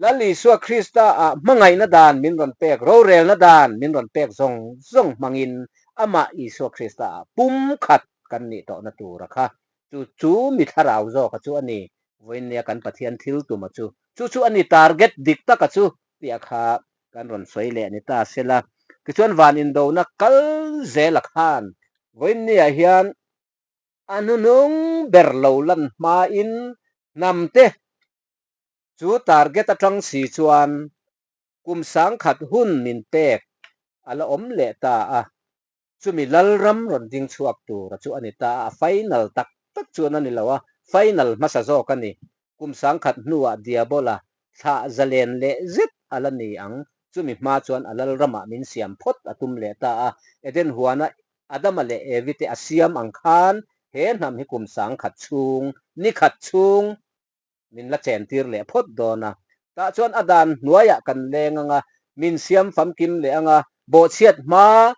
Lal Isua Krista ah hmangaihna dan min rawn pek, rorelna dan min rawn pek zawng zawng hmangin amah Isua Krista ah pum khat kan nih tawhna tura kha chu, chu mi thlarau zawka chu a ni. Vawinia kan Pathian thil tuma chu, chu chu a ni target dik taka chu tia kha kan rawn sawi leh ni ta sela. Tichuan van indona kal zela khan vawinia hian a nunung ber lo lan hmain hnam te chu target aṭang si chuan kum sangkhat hun min pek a la awm leh ta a. Chumi lalram rawn ding chhuak tura chu a ni ta a, a final tak tak chuan a ni lo a, final hmasa zawk a ni. Kum sangkhat hnuah Diabola thlah zalen leh zet a la ni ang. Chumi hma chuan a lalramah min siam phawt a tum leh ta a. Eden huana Adama leh Evi te a siam ang khan he hnam hi kum sangkhat chhung, ni khat chhung min la chen tir leh phawt dawn a. Tah chuan a dan hnuaiah kan leng anga, min siam famkim leh anga, bawhchhiat hma,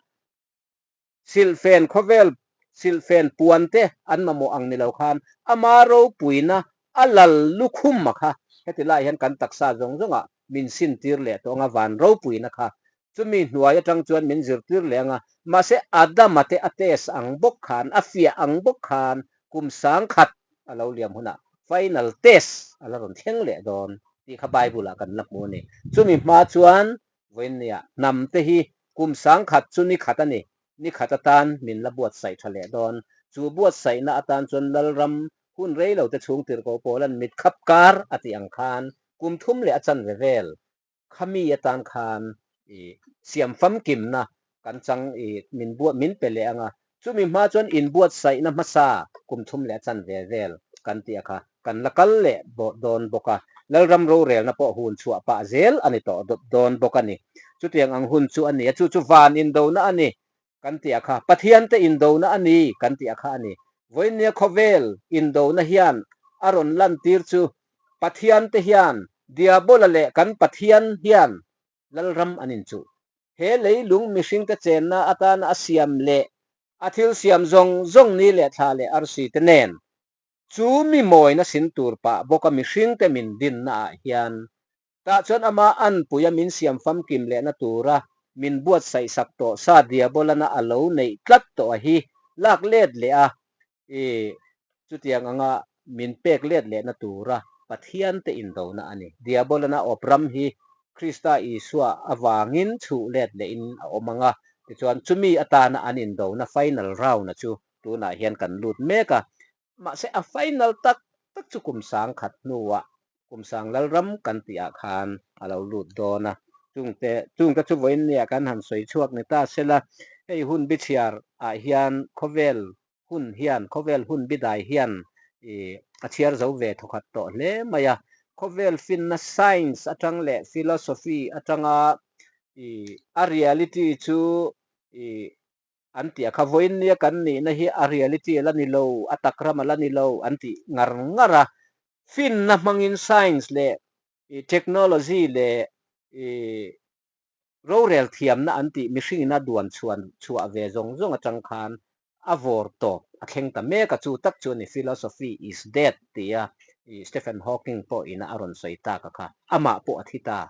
silhfen khawvel, silhfen puan te an mamawh ang ni lo khan, ama ropuina a lal lukhum a kha. Heti lai hian kan taksa zawng zawngah min sin tir leh tawh anga van ropuina kha. Chumi hnuai aṭang chuan min zirtir leh anga, mahse, Adama te a test ang bawk khan, a fiah ang bawk khan, kum sangkhat a lo liam hunah final test a la rawn thleng leh dawn tih kha Bible-ah kan la hmu a ni. Chumi hma chuan vawinia hnam te hi kum sangkhat chu ni khat a ni, ni khat atan min la buatsaih ṭha leh dawn. Chu buatsaihna atan chuan lalram hun rei lo te chhungtir ko pawl an mit khap kar a tih ang khan, kum thum leh a chanve vel khami atan khan, i, siam famkimna kan chang, i, min buat, min pe leh anga. Chumi hma chuan inbuatsaihna hmasa kum thum leh a chanve vel kan tih a kha, kan la kal leh bawk dawn bawk a. Lalram rorelna pawh hun chhuah pah zel a ni tawh dawn bawk a ni. Chutiang ang hun chu a ni a, chu chu van indona a ni kan tih a kha, Pathian te indona a ni kan tih a kha a ni. Vawinia khawvel indona hian a rawn lantir chu Pathian te hian, Diabola leh kan Pathian hian lalram an inchuh. He leilung mihringte chenna atana a siam leh a thil siam zawng zawng ni leh thla leh arsi te nen chu mi mawina sin tur pah bawka mihringte min dinna ah hian, tah chuan ama anpuia min siam famkim lehna tura min buatsaih sak tawh sa Diabolana a lo neih tlat tawh a hi lak let leh a, i, chutiang anga min pek let lehna tura Pathian te indona a ni. Diabolana awp ram hi Krista Isua avangin chhuh let lehin a awm anga, tichuan chumi atana an indona final round a chu tunah hian kan lut mek a. Mahse, a final tak tak chu kum sangkhat hnuah, kum sang lalram kan tih ah khan a lo lut dawn a. Chungte, chungte chu vawinia kan han sawi chhuak ni ta sela, hei hun bichhiar ah hian khawvel hun hian, khawvel hun bidai hian, i, a chhiar zo ve thawkhat tawh hle mai a. Khawvel finna science aṭang leh philosophy aṭanga, i, a reality chu, i, an tih a kha, vawinia kan nihna hi a reality a la ni lo, a tak ram a la ni lo an tih ngar ngar a. Finna hmangin science leh, i, technology leh, i, rorel thiamna an tih mihringin a duan chhuan chhuah ve zawng zawng aṭang khan a vawr tawp a thleng ta mek a, chu tak chu a ni, philosophy is dead tia, i, Stephen Hawking pawhin a rawn sawi tak a kha, amah pawh a thi ta.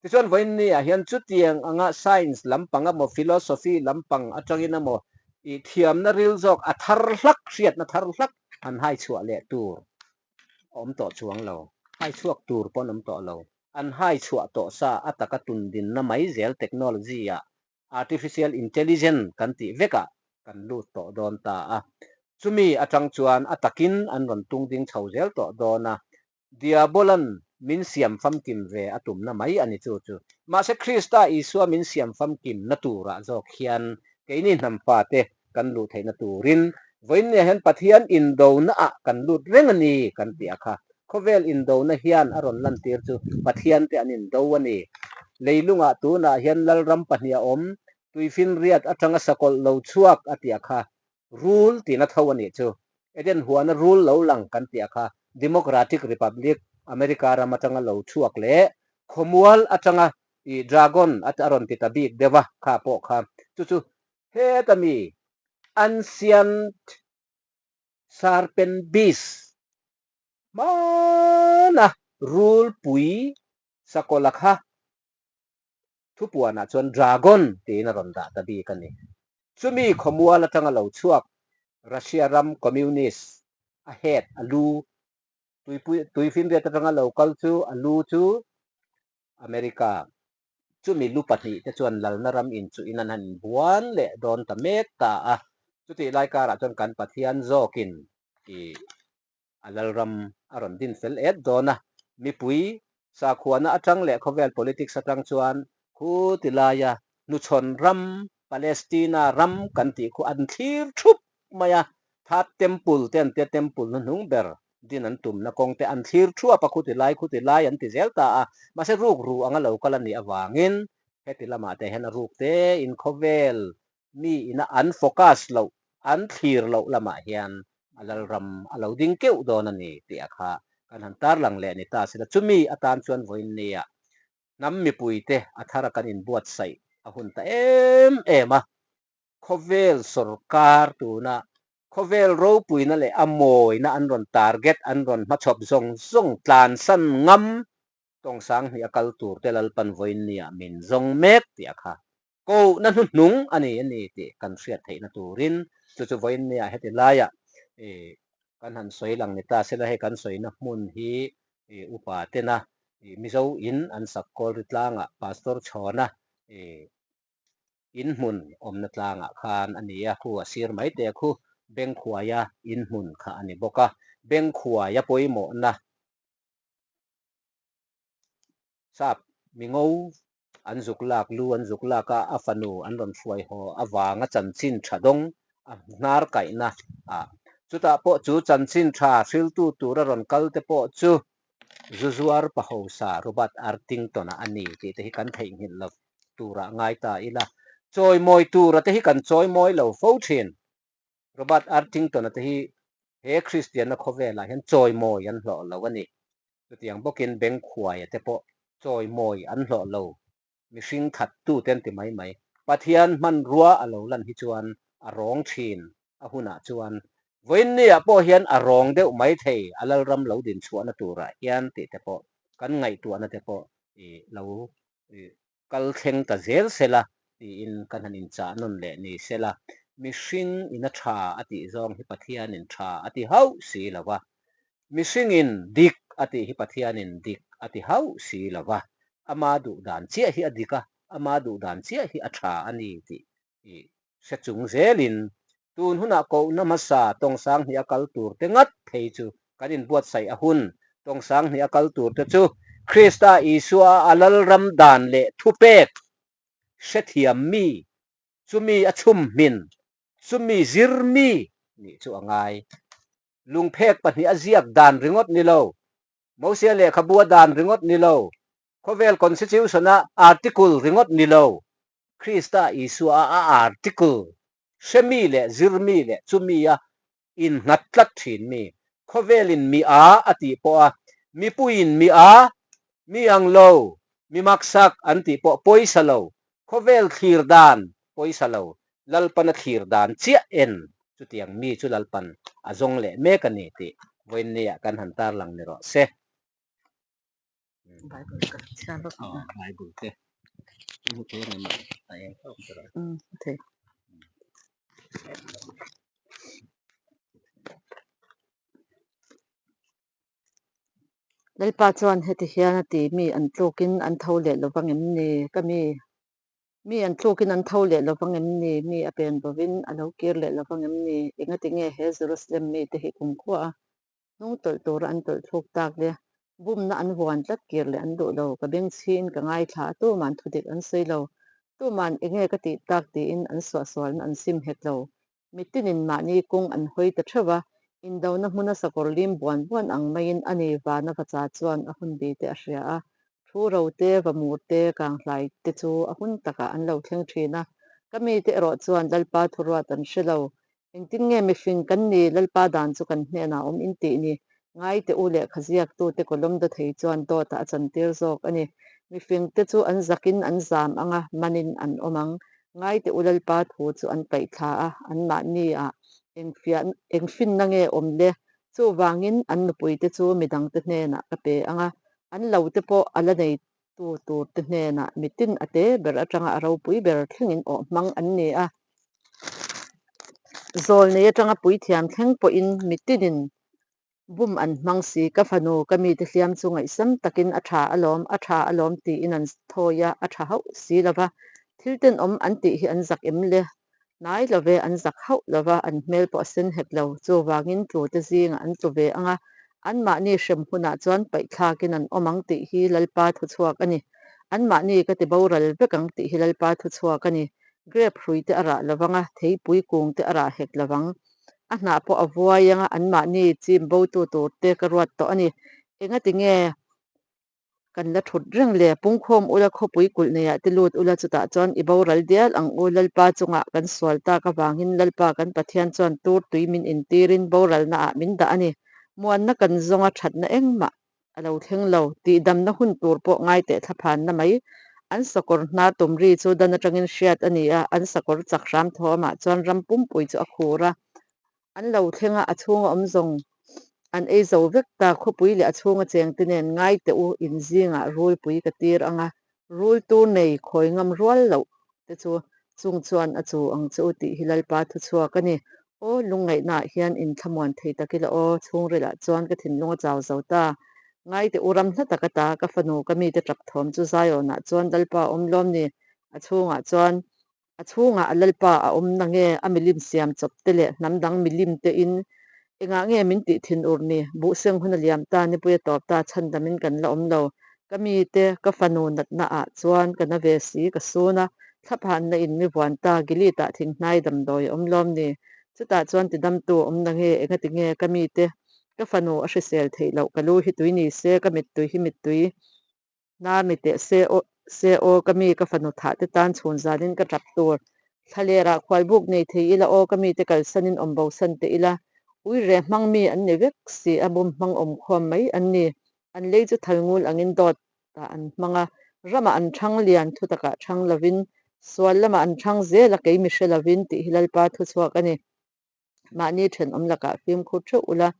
Tichuan vawinia hian chutiang anga science lampang emaw, philosophy lampang aṭangin emaw, i, thiamna ril zawk a thar hlak, hriatna thar hlak an hai chhuah leh tur a awm tawh chuang lo, hai chhuak tur pawn awm tawh lo, an hai chhuah tawh sa a taka tundinna mai zel technology-ah artificial intelligence kan tih vekah kan lut tawh dawn ta a. Chumi atang chuan a takin an rawn tung ding chho zel tawh dawn a. Diabolan min siam famkim ve a tumna mai a ni chu chu. Mahse, Krista Isua min siam famkimna turah zawk hian keini hnam fate kan luh theihna turin, vawiinah hian Pathian indona ah kan lut reng a ni kan tih a kha. Khawvel indona hian a rawn lantir chu Pathian te an indo a ni. Leilungah tunah hian lalram pahnih a awm, tuifinriat atanga sakawlh lo chhuak a tih a kha. Rule tina tho a nih chu. Eden huana rule lo lang kan tih a kha. Democratic Republic America ram atanga lo chhuak leh khawmual atanga i dragon a rawn ti ta bik deuh a kha pawh kha. Chu chu heta mi ancient serpent beast hmana rule pui sakawlh a kha. Thupuanah chuan dragon tiin a rawn dah ta bik a ni. Chumi khawmual atanga lo chhuak Russia ram communist a het a lu, tuipui, tuifinriat atanga lo kal chu a lu chu America. Chumi lu pahnih te chuan lalna ram inchuhin an han buan leh dawn ta mek ta a. Chutih lai karah chuan kan Pathian zawkin i a lalram a rawn din fel et dawn a. Mipui sakhuana atang leh khawvel politics atang chuan khutilaia hnuchhawn ram, Palestina ram kan tih khu an thlir thup mai a. That temple te an tia, temple hnuhnung ber din an tumna kawng te an thlir thup a, khutilai, khutilai an ti zel ta a. Mahse, ruk ru anga lo kal a nih avangin heti lamah te hian a ruk te in khawvel mi ina an focus loh, an thlir loh lamah hian a lalram a lo ding keuh dawn a ni tih a kha kan han tarlang leh ni ta sela. Chumi atan chuan vawiin nia hnam mipuite a thara kan inbuatsaih a hun ta em em a. Khawvel sawrkar tuna khawvel ropuina leh a mawina an rawn target, an rawn hmachhawp zawng zawng tlansan ngam Tawngsang hnih a kal tur te Lalpan vawiin nia min zawng mek tih a kha. Kohna hnuhnung a ni a ni tih kan hriat theihna turin, chu chu vawiin nia heti laia, eh, kan han sawi lang ni ta sela, hei kan sawina hmun hi, eh, upa tena, eh, Mizo in an sak Kawlri tlanga Pastor Chhawna, eh, in hmun awmna tlangah khan a ni a, khu a sir mai te khu Bengkhuaia in hmun kha a ni bawk a. Bengkhuaia pawimawhna sap mingo an zuk lak, lu an zuk lak a, a fanu an rawn hruai haw avanga chanchin ṭha dawng a hnar kaihna a. Chutah pawh chu chanchin ṭha hriltu tura rawn kal te pawh chu zuzuar pahausa Robert Artington-a a ni tih te hi kan theihnghilh lo tura ngai ta ila. Chawimawi tura te hi kan chawimawi lo fo ṭhin. Robert Artington-a te hi he Kristianna khawvelah hian chawimawi an hlawh lo a ni. Chutiang bawkin Bengkhuaia te pawh chawimawi an hlawh lo. Mihring thattu te an ti mai mai. Pathian hmanrua a lo lan hi chuan a rawng ṭhin a hunah chuan vawiin niah pawh hian a rawng deuh mai thei, a lalram lo din chhuahna turah hian tih te pawh kan ngaihtuahna te pawh i lo i kal thleng ta zel sela, tiin kan han inchah nawn leh ni sela. Mihring ina ṭha a tih zawng hi Pathianin ṭha a ti hauh si lo va. Mihringin dik a tih hi Pathianin dik a ti hauh si lo va. Ama duh dan chiah hi a dik a, ama duh dan chiah hi a ṭha a ni tih i hre chung zelin, tun hunah kohna hmasa Tawngsang hnih a kal tur te ngat phei chu kan inbuatsaih a hun. Tawngsang hnih a kal tur te chu Krista Isua a lalram dan leh thupek hrethiam mi, chumi a chhum hmin, chumi zir mi nih chu a ngai. Lungphek pahnih a ziak dan ringawt ni lo, Mosia lehkhabua dan ringawt ni lo, khawvel constitution-a article ringawt ni lo, Krista Isua a article hre mi leh zir mi leh chumi a innghat tlat ṭhin mi, khawvelin mi a a tih pawh a, mipuiin mi a, mi ang lo, mi maksak an tih pawh pawisa lo, khawvel thlir dan pawisa lo, Lalpan a thlir dan chiah en, chutiang mi chu Lalpan a zawng leh mek a ni tih vawiin niah kan han tarlang ni rawh se. Bible ka chhiar rawp. Aw, Bible te. Hmu thei reng emaw. A eng tawk tawh. Mm, hmu thei. Lalpa chuan heti hian a ti, mi an tlukin an tho leh lo vang em ni ka mi? Mi an tlukin an tho leh lo vang em ni, mi a pen bovin a lo kir leh lo vang em ni, engatinge he Jerusalem mite hi kumkhuoa hnung tawlh tura an tawlh thluk tak le, bumna an vuan tlat kir leh an duh lo, ka bengchhin ka ngaithla, tuman thudik an sawi lo, tuman enge ka tih tak tiin an suahsualna an sim hek lo. Mitinin mahni kung an hawi ta theuh a, indona hmuna sakawr lim buan buan ang maiin a ni vana vacha chuan a hun bi te a hria a, thu ro te, vamur te, kanghlai te chu a hun taka an lo thleng thin a. Ka mite erawh chuan Lalpa thuruat an hre lo. Engtin nge mifing kan ni, Lalpa dan chu kan hnena awm in tih ni. Ngai te u, lehkha ziaktute kawlawm da thei chuan dawtah a chantir zawk a ni. Mifingte chu an zakin an zam anga manin an awm ang. Ngai te u, Lalpa thu chu an paih thla a, anmahni ah engfian, engfinna nge awm le. Chuvangin an nupuite chu midangte hnenah ka pe anga, an lo te pawh a la nei tu tur te hnenah mitin a te ber atanga a ropui ber thlengin awh hmang an ni a. Zawlnei atanga puithiam thleng pawhin mitinin bum an hmang si. Ka fanu, ka mite hliam chu ngaihsan takin a ṭha alawm, a ṭha alawm tiin an thawi a, a ṭha hauh si lova. Thil tenawm an tih hi an zak em le? Nai love, an zak hauh lova, an hmel pawh a sen hek lo. Chuvangin tlute zinga an tlu ve anga, anmahni hrem hunah chuan paih thlakin an awm ang tih hi Lalpa thuchhuak a ni. Anmahni ka tiboral vek ang tih hi Lalpa thuchhuak a ni. Grep hrui te a rah lo vang a, theipui kung te a rah hek lo vang. A hnah pawh a vuai anga, anmahni chim bo tu tur te ka ruat tawh a ni. Engatinge kan la thut reng le? Pungkhawm ula, khawpui kulh neiah te lut ula, chutah chuan i boral dial ang u. Lalpa chungah kan sual tak avangin Lalpa kan Pathian chuan tur tui min intirin boralnaah min dah a ni. Muanna kan zawnga ṭhatna engmah a lo thleng lo, tihdamna hun tur pawh ngai teh thlaphanna mai. An sakawr hnar tum ri chu dan aṭangin hriat a ni a, an sakawr chak hram thawmah chuan ram pumpui chu a khur a. An lo thlenga a chhunga awm zawng an ei zo vek ta, khawpui leh a chhunga cheng te nen ngai te u, in zingah rulpui ka tir anga, rul tur nei khawi ngam rual loh te chu chung chuan a chu ang che u tih hi Lalpa thuchhuak a ni. Aw, lungngaihnaah hian inthlamuan thei tak ila aw, chhungrilah chuan ka thinlung a chau zo ta. Ngai te u, ram hla tak ata ka fanu, ka mite ṭap thawm chu Zionah chuan Lalpa awm lawm ni, a chhungah chuan a chhungah a Lalpa a awmna nge a milim siam chawp te leh hnam dang milim te in engah nge min tih thin ur ni? Buhseng hun a liam ta, nipui a tawp ta, chhandamin kan la awm lo. Ka mite, ka fanu natnaah chuan ka na ve si ka sun a, thlaphanna in mi vuan ta, giletah thinghnai damdawi a awm lawm ni? Chutah chuan tidamtu awmna nge, engatinge ka mite, ka fanu a hrisel theih loh, ka lu hi tui ni se, ka mittui hi mittui hnar ni teh se aw, se aw, ka mi ka fanu thah te tan chhun zanin ka ṭap tur. Thlalera khualbuk nei thei ila aw, ka mite kalsanin awm bosan te ila. Uire hmang mi an ni vek si a, bum hmang awm khawm mai an ni. An lei chu thalngul angin dawtah an hmang a, ramah an ṭhang lian, thutakah ṭhang lovin, sual lamah an ṭhang zel a, kei mi hre lovin tih hi Lalpa thuchhuak a ni. Mahni ṭhenawm lakah fimkhur theuh ula,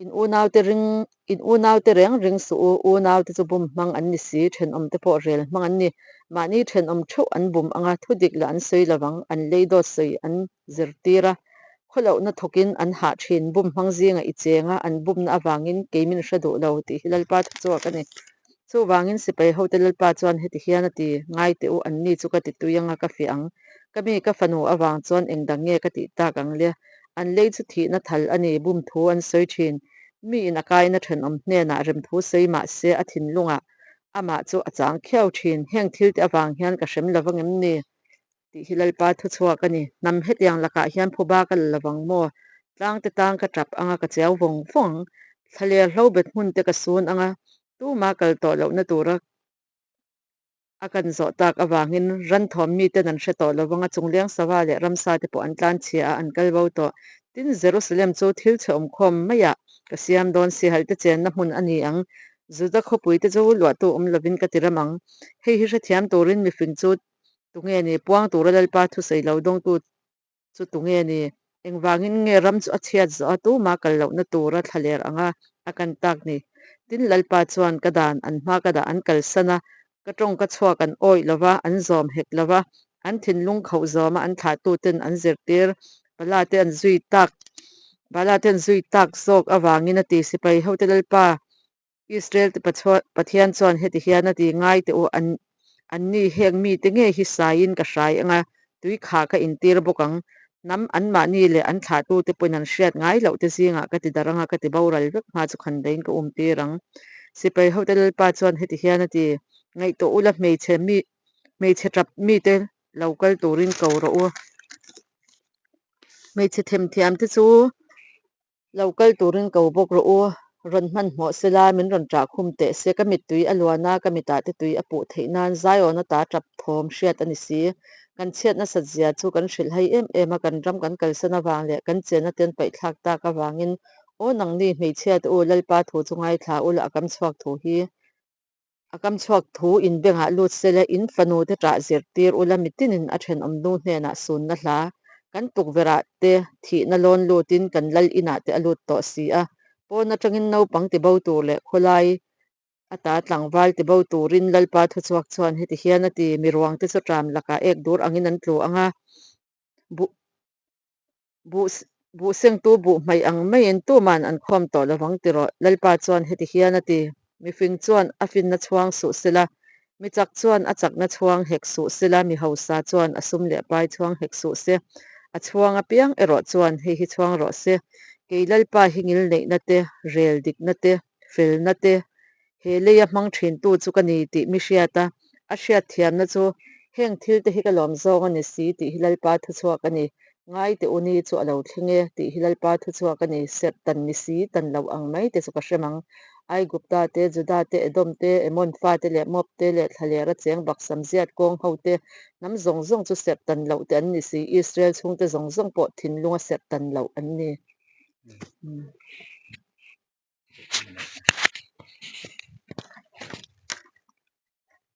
in unaute ring, in unaute reng ring suh u, unaute chu bum hmang an ni si, ṭhenawmte pawh rel hmang an ni. Mahni ṭhenawm theuh an bum anga, thudik la an sawi lovang, an lei dawt sawi an zir tir a. Khawlohna thawkin an hah ṭhin, bum hmang zinga i cheng a, an bumna avangin kei min hre duh lo tih hi Lalpa thuchhuak a ni. Chuvangin sipai hote Lalpa chuan heti hian a ti, ngai te u, anni chu ka ti tui anga ka fiah ang. Ka mi ka fanu avang chuan engdang nge ka tih tak ang le? An lei chu thihna thal a ni, bum thu an sawi ṭhin. Miin a kaina ṭhenawm hnenah rem thu sawi mah se, a thinlungah amah chu a chang khiau ṭhin. Heng thil te avang hian ka hrem lo vang em ni? Tih hi Lalpa thuchhuak a ni. Hnam hetiang lakah hian phuba ka la lovang maw? Tlangte tang ka ṭap anga ka cheu vawng vawng. Thlaler hlo bet hmun te ka sun anga, tuma kal tawh lohna tura a kan zawh tak avangin ran thawm miten an hre tawh lo vang a, chungleng sava leh ramsa te pawh an tlan chhia a, an kal bo tawh. Tin, Jerusalem chu thil chhe awm khawm maiah ka siam dawn, sihalte chenna hmun a ni ang. Juda khawpui te chu luahtu awm lovin ka ti ram ang. Hei hi hrethiam turin mifing chu tu nge ni, puang tura Lalpa thusawi lo dawngtu chu tu nge ni? Engvangin nge ram chu a chhiat zawh a, tuma kal lohna tura thlaler anga a kan tak ni? Tin, Lalpa chuan ka dan an hma ka dah an kalsan a, ka ṭawng ka chhuak an awih lova, an zawm hek lova, an thinlung khauh zawma an thlahtu ten an zirtir, bala te an zui tak, bala te an zui tak zawk avangin a ti. Sipai hote Lalpa Israel te pachhua-, Pathian chuan heti hian a ti, ngai te u, an, Anni heng mite ngei hi saiin ka hrai ang a, tui kha ka intir bawk ang. Hnam anmahni le an thlatute pawhin an hriat ngai loh te zinga ka ti dar ang a, ka ti boral vek hma chu khandaiin ka umtir ang. Sipai hote Lalpa chuan heti hian a ti, "Ngaihtuah ula, hmeichhe mi, hmeichhe ṭap mite lo kal turin ko rawh u. Hmeichhe themthiam te chu lo kal turin ko bawk rawh u. Rawn hmanhmawh sela, min rawn ṭah khum teh se. Ka mittui a luan a, ka mitah te tui a puh theih nan Zion ata ṭap thawm hriat a ni si. Kan chhiat nasat zia chu kan hrilhhai em em a, kan ram kan kalsan avang leh kan chenna ten paihthlak tak avangin, aw nangni hmeichhia te u, Lalpa thu chu ngaithla ula, a kam chhuak thu hi, a kam chhuak thu in bengah lut sela, in fanu te ṭah zir tir ula, mitinin a ṭhenawm nu hnenah sunna hla. Kan tukverhah te thihna lawn lutin kan lal inah te a lut tawh si a. Pawn aṭangin naupang ti bo tur leh khawlai ata tlangval ti bo turin Lalpa thu chhuak chuan heti hian a ti, 'Mi ruang te chu ṭam laka ek dur angin an tlu ang a, bu, bu, buhsengtu buh hmaih ang maiin tuman an khawm tawh lovang ti rawh.' Lalpa chuan heti hian a ti, 'Mi fing chuan a finna chhuang suh sela, mi chak chuan a chakna chhuang hek suh sela, mi hausa chuan a sum leh pai chhuang hek suh se. A chhuang apiang erawh chuan hei hi chhuang rawh se. Kei Lalpa hi ngilneihna te, rel dikna te, felna te, he leia hmang ṭhintu chu ka ni tih mi hriat a, a hriat thiamna chu, 'Heng thil te hi ka lawm zawng a ni si,' tih hi Lalpa thu chhuak a ni. 'Ngai teh u, ni chu a lo thleng e,' tih hi Lalpa thu chhuak a ni. Serh tan ni si tan lo ang mai te chu ka hrem ang. Aigupta te, Juda te, Edom te, Emon fa te leh Moab te leh thlalera cheng baksam ziat kawng ho te, hnam zawng zawng chu serh tan loh te an ni si. Israel chhungte zawng zawng pawh thinlunga serh tan loh an ni. Hmm.